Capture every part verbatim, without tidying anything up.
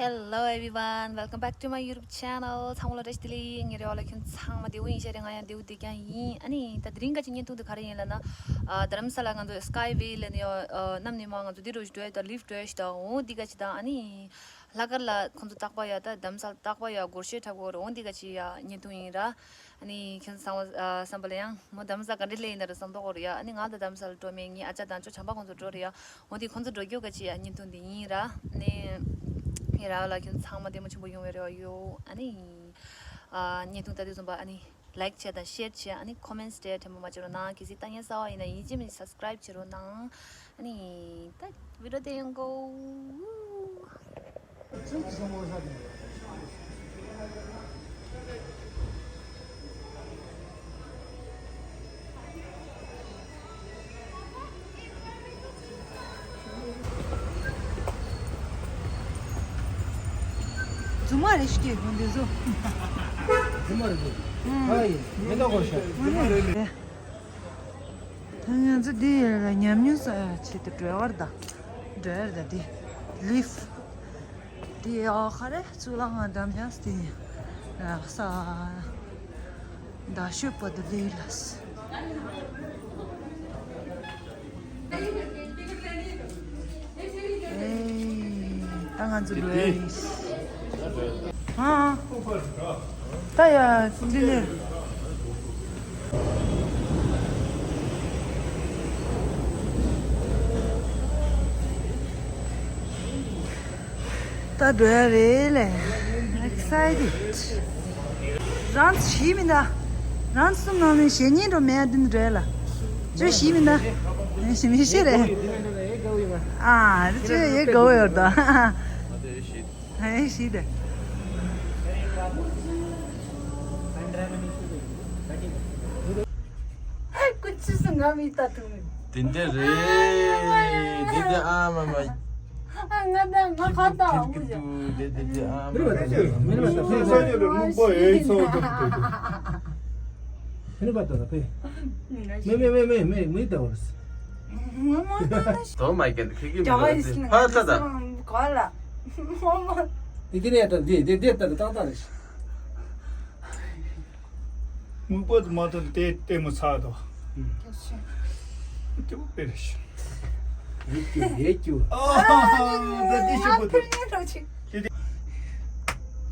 Hello everyone, welcome back to my YouTube channel. ཚང་མ་ལ་བཀྲ་ཤིས་བདེ་ལེགས། ངའི་རེ་བ་ལ་ཁྱོད་ཚང་མ་བདེ་པོ་ཡིན་ཤག་རེད། ང་ཡང་བདེ་པོ་བདེ་རྐྱང་ཡིན། ཨ་ནི་ད་དེ་རིང་ག་ཅིག་བརྙན་ཐུང་འདི་ག་རེ་ཡིན་ལབ་ན། ཨ་རྡ་རམ་ས་ལ་ང་ཚོ་Skyway ལ་ནི་ཨ་གནམ་ནས་མར་ང་ཚོ་འདི་འགྲོ་ཞིག་འགྲོ་ཡ་ད་ལིཕ་འགྲོ་ཡ་ཞིག་ད་འོང་འདི་ག་ཅིག་ད་ཨ་ནི་ལྷག་དཀར་ལ་ཁོང་ཚོ་རྟག་པར་ཡ་ད་རྡ་རམ་ས་ལ་རྟག་པར་ཡ་སྒོར་གཞས་འཁྲབ་དགོས་རེད། འོང་འདི་ག་ཅིག་ཡ་བརྙན་ཐུང་ཡིན་ར། ཨ་ནི་ཁྱོད་ཚོ་ཚང་མ་ཨ་བསམ་པ་ལ་ཡང་མོ་རྡ་རམ་ས་ག་འདྲ་སླེབས་ཡིན་ན་ར་བསམ་ཐོག་གོ་རེད་ཡ། ཨ་ནི་ང་ད་རྡ་རམ་ས་ལ་འགྲོ་མེད། ངའི་ཨ་ཅག་དང་ཅོ་བྱམས་པ་ཁོང་ཚོ་འགྲོ་རེད་ཡ། འོ་དེ་ཁོང་ཚོ་འགྲོ་རྒྱུ་ག་ཅི་ཡ་བརྙན་ཐུང་འདི་ཡིན་ར། ནས་ངའི་ར་ལ་ཁྱོད་ཚང་མ་བདེ་མོ་ཆེན་པོ་ཡོང་བའི་རེ་བ་ཡོད། ཨ་ནི་ཨ་བརྙན་ཐུང་ལྟ་དུས་ཙམ་པ་ཨ་ནི་ལའིཀ་བྱས་དང་ཤེར་བྱས། ཨ་ནི་ཁོ་མེན་སི་བྲིས་དྲན་པ་མ་བརྗེད་རོགས་གནང་། གལ་སྲིད་ལྟ་མཁན་གསར་པ་ཡིན་ན་ཡིན་གཅིག་མིན་གཅིག་སབ་སི་ཀ་རབ་བྱེད་རོགས་གནང་། ཨ་ནི་ད་བི་ཌི་ཡོ་དེ་ཡོང་གོ། རྫུན་མ་རེད་ཤི་གི་དགོན་དེ་ཚོ། རྫུན་མ་རེད་འདུག་ཨ་ཡིན་མེ་ཏོག་གོ་ཤ། ད་ང་ཚོ་འདི་ཡར་ལ་ཉམས་མྱོང་ས་ཆེད་དུ་འགྲོ་བར་ད་འགྲོ་ཡར་ད་འདི་ལིཕ་འདི་ཨ་ཁ་རེ་གཙུག་ལག་ཁང་འགྲམ་ཡང་སྟེ་ས་ད་ཤོད་པ་དུ་ལི་ལ་སི། ཨེ། ད་ང་ཚོ་འགྲོ་ཡ་ཡིན། ཨ། ད་ཡ་འདི་ནས། ད་འགྲོ་ཡ་རེད་ལེ། Excited. རང་ཚོ་ཞིག་མི་འདུག་རང་ཚོ་གསུམ་ནང་ནས་གཞན་ཉིན་འགྲོ་མེད་འདི་འདྲ་རེད་ལ། ཅོ་ཞིག་མི་འདུག་ཞི་མི་ཤེས་རེད། ཨ་ཅོ་ཡེ་དགའ་བོ་ཡོད་ད། ཨེ་ཤི་དེ། ཀུ་ཅི་སུ་ང་མི་ལྟ་ཐུབ་མི། དེ་འདྲ་རེད། དེ་འདྲ་ཨ་མ་མ། ཨ་ང་ད་ང་ཁ་ད་འུ་ཡ། དེ་དེ་དེ་ཨ་མ་མ། མི་ལ་མ་ལྟ་ཕེ། སོ་ཡོད་ལ་རླུང་པོ་ཡོད་ཚོ་ཏུ་ཏུ་ཏུ། མི་ལ་མ་ལྟ་ཕེ། མེ་མེ་མེ་མེ་མེ་མེ་ལྟ་བར། ངོ་མ་ལྟ་ན། དོ་མ་ཀན་ཁི་ཁི་མི་ལ་ཧ་ད་ད། ག་ལ། ངོ་མ། དེ་དེ་ནས་ད་འདི་འདི་འདི་ལྟ་ཏག་ཏག་རེད། དངུལ་པ་དུ་མ་ཐོན་ཏེ་ལྟད་མོ་ཚར་དོ། ལྟད་མོ་དཔེ་རེད་ཤག་ཡེ་ཀྱུ་ཡེ་ཀྱུ། ཨ་ད་འདི་ཤི་པོ་དུ།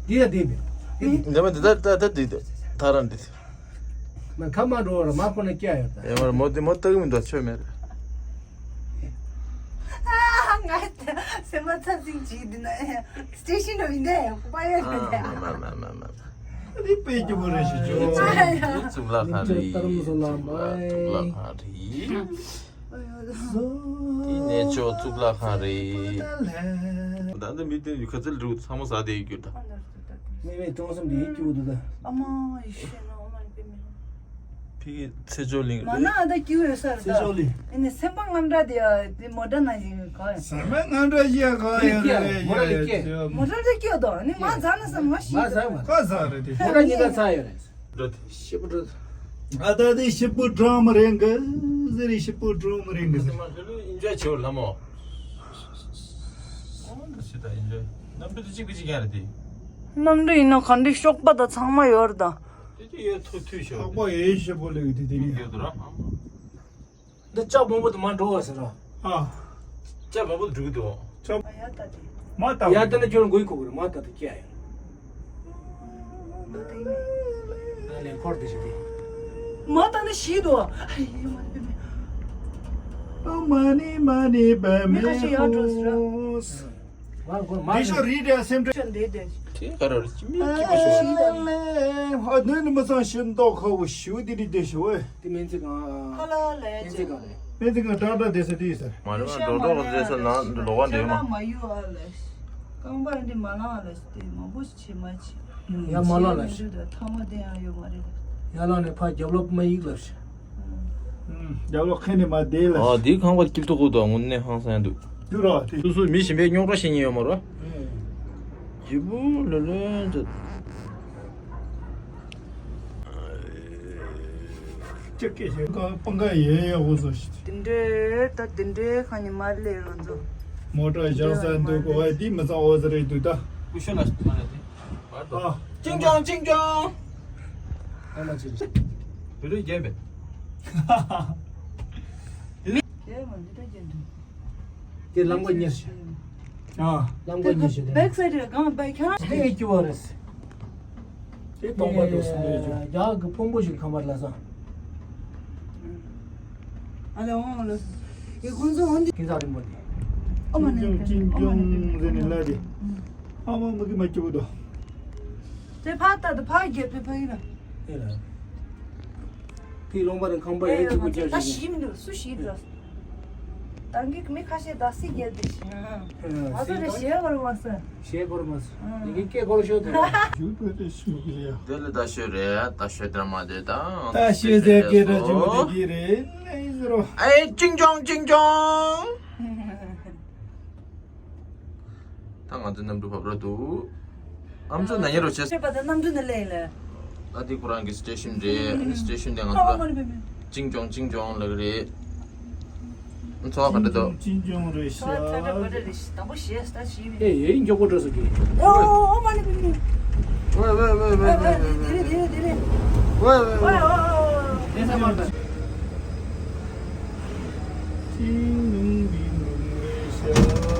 འདི་ཡ་འདི་མེད། འདི་མ་འདི་ད་ད་ད་འདི་ད་རང་འདི། མ་ཁ་མ་འགྲོ་བར་མ་ཁོ་ན་སྐྱ་ཡོད་ད། ཡ་མ་མོ་འདི་མོ་ལྟ་གི་མི་འདུག་ཆོས་མེད། ང་སེམས་པ་ཚ་ཚིང་བྱེད་འདི་ན་སི་ཊེ་ཤན་འགྲོ་ཡིན་དེ་ཧུ་པ་ཡོད་རེད་དེ། ཨ་མ་མ་མ་མ་མ། འདི་དཔེ་སྐྱིད་པོ་རེད་ཞུ་ཆོག་གཙུག་ལག་ཁང་རེད། གཙུག་ལག་ཁང་རེད། འདི་ནས་ཆོག་གཙུག་ལག་ཁང་རེད། ད་ལྟ་མི་དེ་ཡུལ་ཁ་ཚལ་འགྲོ་ཚང་མ་ཟ་བསྡད་ཡོད་རྒྱུ་ད། མེ་མེ་ཀྲོང་གསུམ་དེ་ཡིད་སྐྱིད་པོ་འདུག་ད། ཨ་མ་ཡི་ཤེས་ན་ཨ་མ་ནི་པེ་མེ། ཕི་གི་ཚེ་མཆོག་གླིང་མ་ན་ཨ་ད་སྐྱིད་པོ་ཡོད་ས་རེད་ད། ཚེ་མཆོག་གླིང་། ཨེ་ནི་སེམས་པ་དངངས་སྐྲག་དེ་ཡ་དེ་མོ་ཊ་ནང་བཞིན་ག་ཡ། སེམས་པ་དངངས་སྐྲག་ཡ་ག་ཡ་རེད་མོ་ཊ་ལ་སྐྱེ། མོ་ཊ་ལ་སྐྱེ་དོ་ནི་མ་ཟ་ན་ས་མ་ཤི། མ་ཟ་མ་ཟ། ག་ཟ་རེད་དེ། མོ་ཊ་གཉིས་ཀ་ཚ་ཡོད་རེད། འགྲོ་དེ། ཤི་པོ་འགྲོ། ཨ་ད་དེ་ཤི་པོ་འགྲོ་མ་རེད་གི་ཟེར་རེད། ཤི་པོ་འགྲོ་མ་རེད་གི་ཟེར། ཨིན་ཇོའི་བྱེད་ལ་མོ། ཨོ་ད་ཤི་ད་ཨིན་ཇོའི། གནམ་གྲུ་དེ་གཅིག་པུ་གཅིག་རྐྱང་རེད་དེ། གནམ་གྲུ་ཡིན་ན་ག་འདྲའི་གཤོག་པ་དང་ཚང་མ་ཡོད་རེད་ད། དེ་དེ་ཡོད་ཐུག་ཐུག་ཤོག་ཐག་པ་ཡོད་ཤི་པོ་ལེགས་དེ་དེ་ཡོད་དུ་ར། འདི་ལྕགས་མང་པོ་དུ་མ་འགྲོ་བ་ཟེར་ར། ཨ། ལྕགས་མང་པོ་དུ་འགྲོ་གི་འདུག་ལྕགས་མ་ལྟ། ཡ་ད་ན་ཁྱོད་རང་མགོ་ཡི་གོ་གི་རེད། མ་ལྟ་དུ་སྐྱེ་ཡ་ཡོད། ད་ལེན་འཁོར་དེ་ཞིག་དེ། མ་ལྟ་ན་ཤི་འདུག་ཨ་མ་ནི་མ་ནི་བ་མི་ཁ་ཤས་ཡར་འགྲོ་ཟེར་ར། མ་གོ་མ་དེ་ཤོ་རི་དེ་སེམས་ཁྲལ། དེ་དེ། དེ་ག་ར་རེད་ཅི་མི་སྐྱིད་པོ་ཤོ། ཨ་ནི་མི་ཚང་ཤིན་ཏོག་ཁ་བོ་ཞུ་དེ་རི་དེ་ཤོ་ཨེ། དེ་སྨན་རྩིས་ཁང་། ཁ་ལ་ལས་སྨན་རྩིས་ཁང་རེད། སྨན་རྩིས་ཁང་ཀྲང་ཀྲང་བསྡད་ས་དེ་ཡིན་ས། མ་རེད་མ་འགྲོ་འགྲོ་བ་བསྡད་ས་ནང་ལོགས་ཀ་འདྲེས་མ། མ་ཡུ་ཨ་ལས། རྐང་པ་འདི་མ་ལང་ཨ་ལས་དེ་མང་པོ་ཞིག་བྱེད་མ་བྱེད། ཡ་མ་ལང་ལ་ཞིག་ཐ་མ་དེ་ཡང་ཡོད་མ་རེད། ཡ་ལང་ནས་ཕ་རྒྱབ་ལོག་མ་ཡིག་ལབ་ཞིག་རྒྱབ་ལོག་ཁེ་ནས་མ་བསྡད་ལ། ཨ་དེའི་ཁང་པ་སྐྱིད་ཐུག་གོ་དང་དངོས་གནས་ཧང་སང་འདུག་དུ་ར་དེ། སོ་སོའི་མི་གཞན་པའི་རྙོག་དྲ་ཤེས་ཉེན་ཡོད་མ་རེད། ཨེ། ཡི་བུ་ལོ་ལོན་ཚོ། ཅག་སྐད་ཤེས་ཀ་སྤང་ཀ་ཡེ་ཡེ་འོ་བཟོ་ཞིག་དེ་འདྲའི་ད་དེ་འདྲའི་ཁ་ཉི་མ་ལས་རོ་ཚོ། མོ་ཊ་བཞག་ས་འདུག་གོ་བ་དེ་མི་ཚང་འོ་ཟེར་རེད་འདུག་ད། ཀུ་ཤུ་ལ་མ་རེད་དེ། ཨ། ཅིང་ཅོང་ཅིང་ཅོང་། ཨ་མ་ཅིག་རེད། བུ་རུ་རྒྱན་པས། དེ་ལམ་ཀ་གཉེར་ཤག་ཨ། ལམ་ཀ་གཉེར་ཤག་དེ་བེག་སའིཌ་རེད། གང་བེག་ཁྱང་། དེ་ཨེ་ཀྱི་བ་རེད། དེ་སྟོང་པ་འདུག་སེ་འདོད་བྱུང་། རྒྱ་གི་དཔོན་པོ་ཞིག་ཁམས་པར་ལ་ས། ཨ་ལེ་འོང་ལེ། ཡེ་ཁོང་ཚོ་འོང་དེ། ཁྱིམ་ཚང་རིང་པོ་དེ། ཨོ་མ་ནི། ཅིང་ཅོང་ཅིང་ཅོང་ཟེར་ནས་ལ་དེ། ཨ་མ་མ་གི་མ་སྐྱོ་བོ་དོ། དེ་ཕ་ཏ་དེ་ཕ་རྒྱལ་ཕེ་ཕ་ཡིན་ན། ཨེ་ལ། ཕི་ལོང་པ་རེ་ཁང་པ་ཡ་གཅིག་པུ་ཅར་ད་ཞིག་ཤི་མི་འདུག་སུ་ཤི་འདུག་ད་གི་མི་ཁ་ཤས་ད་སི་རྒྱལ་དེ་ཤི། ང་ཚོ་རེ་ཞེ་བར་མ་ས། ཞེ་བར་མ་ས། ཨ། ཡི་གེ་སྐད་སྐོར་ཤོད་དེ། ཞུ་དགོས་རེ་ཞུ་གི་ཡ། དེ་ལ་ད་ཤོད་རེ་ད་ཤོད་དེ་མ་དེ་ད། ད་ཤོད་ཟེར་གི་ར་ཞུ་དེ་གི་རེད། ཨེ་ཅིང་ཅོང་ཅིང་ཅོང་། ད་ང་ཚོ་གནམ་གྲུ་བབས་རོགས་འདུག་ཨམ་ཅོག་ན་ཉེ་རོ་ཆེ། ཁྱོད་པ་དང་གནམ་གྲུ་ནས་སླེབས་ལེ། ད་འདི་ཁོ་རང་གི་སི་ཊེ་ཤན་རེད། ཨ་ནི་སི་ཊེ་ཤན་དེ་ང་ཨ་ཚོ་མ་ནི་པེ་མེ། ཅིང་ཅོང་ཅིང་ཅོང་ལབ་ཀྱི་རེད། ཚོར་བ་ག་འདྲ་འདུག་ཅིང་ཅོང་རེད་ཤག་ཚོར་བ་ག་འདྲ་རེད་ཤག་དང་པོ་ཞེས་ད་ཞིག་ཨེ་ཡེ་མགྱོགས་པོ་འགྲོ་སོང་གི། ཨོ་ཨོ་མ་ནི་པེ་མེ། ཝེ་ཝེ་ཝེ་ཝེ་ཝེ་ཝེ་ཝེ། དེ་རེད་དེ་རེད་དེ་རེད། ཝེ་ཝེ་ཝེ་ཝེ། དེ་ས་མ་ད། ཅིང་ནུང་བི་ནུང་རེ་ཤ།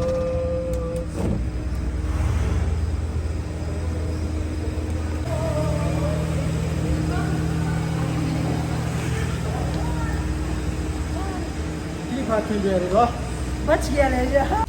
ཅི་ཕར་ཐོན་པའི་རེད་བ། བ་ཅི་ཡ་རེད་ཤག